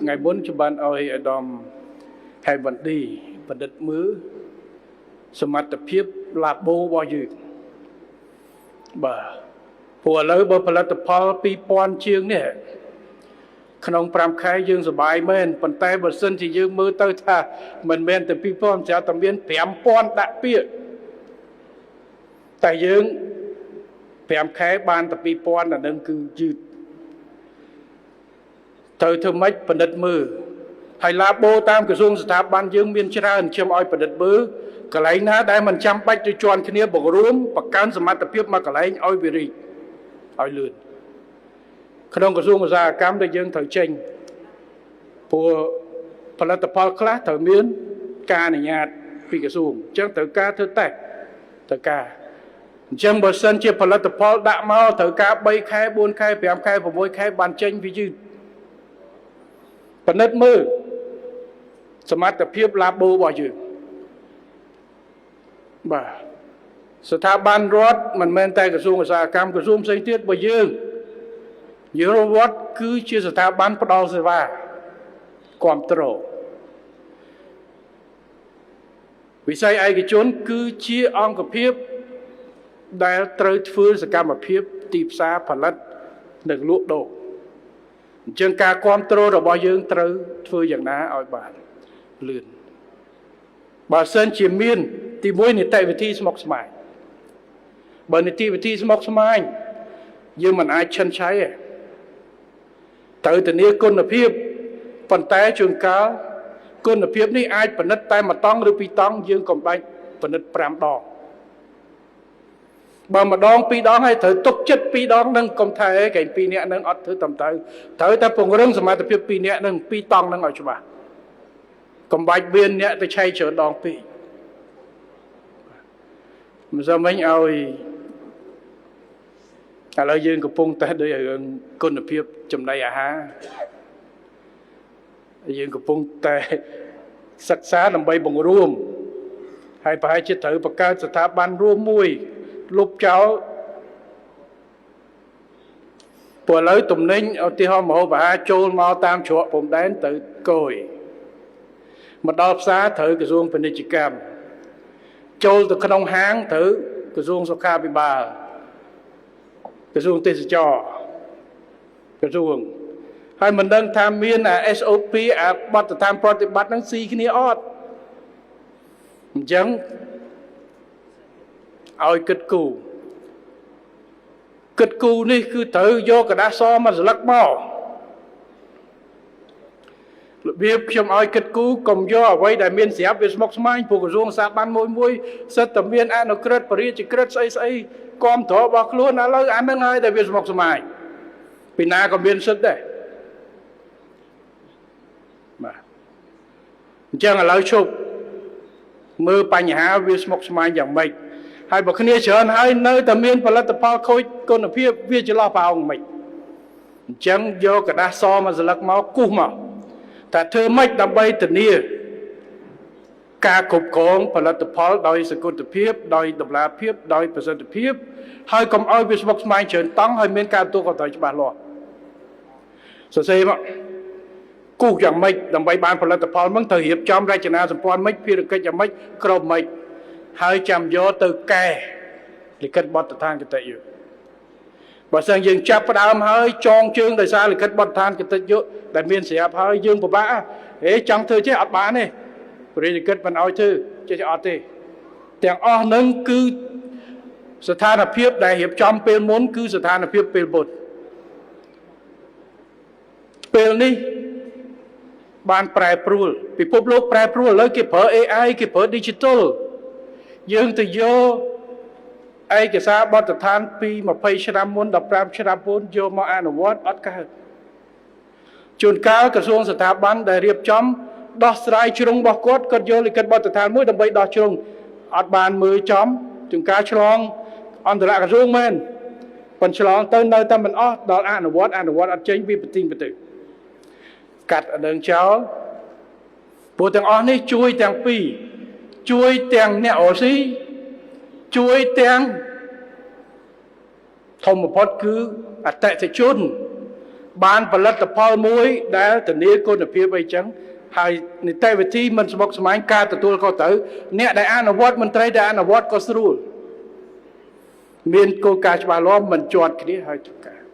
ថ្ងៃមុនខ្ញុំបានឲ្យអាដាមហេវ៉ាន់ឌីបណ្ឌិតមើលសមត្ថភាពឡាបូរបស់យើងបាទព្រោះឥឡូវបើផលិតផល2000ជាងនេះក្នុង5ខែយើងសប្បាយមែនប៉ុន្តែបើសិនជាយើងមើលទៅថាមិនមែនតែ2000ស្រាប់តែមាន5000ដាក់ពាក្យតែយើង5ខែបានតែ2000អានឹងគឺយឺតត្រូវធ្វើម៉េចពិនិត្យមើលហើយឡាបូតាមក្រសួងស្ថាប័នយើងមានច្រើនខ្ញុំឲ្យពិនិត្យមើលកន្លែងណាដែលមិនចាំបាច់ទៅជន់គ្នាបង្រួមបង្កើនសមត្ថភាពមកកន្លែងឲ្យវារីកឲ្យលឿនក្នុងក្រសួងឧស្សាហកម្មដែលយើងត្រូវចេញព្រោះផលិតផលខ្លះត្រូវមានការអនុញ្ញាតពីក្រសួងអញ្ចឹងត្រូវការធ្វើតេស្តត្រូវការអញ្ចឹងបើសិនជាផលិតផលដាក់មកត្រូវការ3ខែ4ខែ5ខែ6ខែបានចេញវាយឺតពិនិត្យមើលសមត្ថភាពឡាបូរបស់យើងបាទស្ថាប័នរដ្ឋមិនមែនតែក្រសួងឧស្សាហកម្មក្រសួងផ្សេងទៀតបើយើងរដ្ឋគឺជាស្ថាប័នផ្ដល់សេវាគ្រប់គ្រងវិស័យឯកជនគឺជាអង្គភាពដែលត្រូវធ្វើសកម្មភាពទីផ្សារផលិតនិងលក់ដូរអញ្ចឹងការគ្រប់គ្រងរបស់យើងត្រូវធ្វើយ៉ាងណាឲ្យបានលឿនបើសិនជាមានទីមួយនីតិវិធីស្មុគស្មាញបើនីតិវិធីស្មុគស្មាញយើងមិនអាចឈិនឆៃទេត្រូវធានាគុណភាពប៉ុន្តែជួនកាលគុណភាពនេះអាចពិនិត្យតែមួយតង់ឬពីរតង់យើងកុំបាច់ពិនិត្យ5ដងបើម្ដងពីរដងហើយត្រូវទុកចិត្តពីរដងនឹងកុំថាអីកែពីរនាក់នឹងអត់ធ្វើតាមត្រូវត្រូវតែពង្រឹងសមត្ថភាពពីរនាក់នឹងពីរតង់នឹងឲ្យច្បាស់កុំបាច់មានអ្នកទៅឆែកច្រើនដងពេកមិនសមមិញឲ្យឥឡូវយើងកំពុងតែដូចរឿងគុណភាពចំណីអាហារយើងកំពុងតែសិក្សាដើម្បីបង្រួមហើយប្រហែលជាត្រូវបង្កើតស្ថាប័នរួមមួយលុបចោលព្រោះឥឡូវទំនិញឧទាហរណ៍មហូបអាហារចូលមកតាមច្រកព្រំដែនទៅកយមកដល់ផ្សារត្រូវក្រសួងពាណិជ្ជកម្មចូលទៅក្នុងហាងត្រូវក្រសួងសុខាភិបាលក្រសួងទេសចរក្រសួងហើយមិនដឹងថាមានអា SOP អាបទដ្ឋានប្រតិបត្តិហ្នឹងស៊ីគ្នាអត់អញ្ចឹងឲ្យគិតគូរគិតគូរនេះគឺត្រូវយកក្រដាសសមកស្លឹកមករបៀបខ្ញុំឲ្យគិតគូរកុំយកអ្វីដែលមានស្រាប់វាស្មុគស្មាញព្រោះក្រសួងស្ថាប័នមួយមួយសិតតែមានអនុក្រឹត្យបរិយាក្រឹត្យស្អីស្អីគាំទ្ររបស់ខ្លួនឥឡូវអានឹងហើយដែលវាស្មុគស្មាញពីណាក៏មានសិទ្ធិដែរបាទអញ្ចឹងឥឡូវឈប់មើលបញ្ហាវាស្មុគស្មាញយ៉ាងម៉េចហើយបើគ្នាច្រើនហើយនៅតែមានផលិតផលខូចគុណភាពវាចន្លោះប្រហោងមិនអញ្ចឹងយកក្រដាសសមកស្លឹកមកគូសមកតែធ្វើម៉េចដើម្បីធានាការគ្រប់គ្រងផលិតផលដោយសង្គតិភាពដោយតម្លាភាពដោយប្រសិទ្ធភាពហើយកុំឲ្យវាស្មុគស្មាញច្រើនតង់ហើយមានការទទួលខុសត្រូវច្បាស់លាស់សរសេរមកគូសយ៉ាងម៉េចដើម្បីបានផលិតផលហ្នឹងត្រូវរៀបចំរចនាសម្ព័ន្ធម៉េចភារកិច្ចយ៉ាងម៉េចក្រុមម៉េចហើយចាំយកទៅកែលិខិតបទដ្ឋានគតិយុបើសិនយើងចាប់ផ្ដើមហើយចងជើងដោយសារលិខិតបទដ្ឋានគតិយុដែលមានស្រាប់ហើយយើងពិបាកហេចង់ធ្វើចេះអត់បានទេព្រះរាជកិច្ចមិនឲ្យធ្វើចេះអត់ទេទាំងអស់នឹងគឺស្ថានភាពដែលរៀបចំពេលមុនគឺស្ថានភាពពេលមុនពេលនេះបានប្រែប្រួលពិភពលោកប្រែប្រួលឥឡូវគេប្រើ AI គេប្រើ digital យើងទៅយកឯកសារបទដ្ឋានពី20ឆ្នាំមុន15ឆ្នាំមុនយកមកអនុវត្តអត់កើតជួនកាលក្រសួងស្ថាប័នដែលរៀបចំដោះស្រាយជ្រុងរបស់គាត់គាត់យកលិខិតបទដ្ឋានមួយដើម្បីដោះជ្រុងអត់បានមើលចំជួនកាលឆ្លងអន្តរក្រសួងមែនប៉ុន្តែឆ្លងទៅនៅតែមិនអស់ដល់អនុវត្តអនុវត្តអត់ចេញវាប្រទីងប្រទិកាត់អនឹងចោលព្រោះទាំងអស់នេះជួយទាំងពីរជួយទាំងអ្នករស៊ីជួយទាំងធំបំផុតគឺអតិថិជន បានផលិតផលមួយដែលធានាគុណភាពអីចឹងហើយនីតិវិធីមិនស្មុគស្មាញការទទួលខុសត្រូវអ្នកដែលអនុវត្តមន្ត្រីដែលអនុវត្តក៏ស្រួលមានគោលការណ៍ច្បាស់លាស់មិនជាត់គ្នាហើយធ្វើការ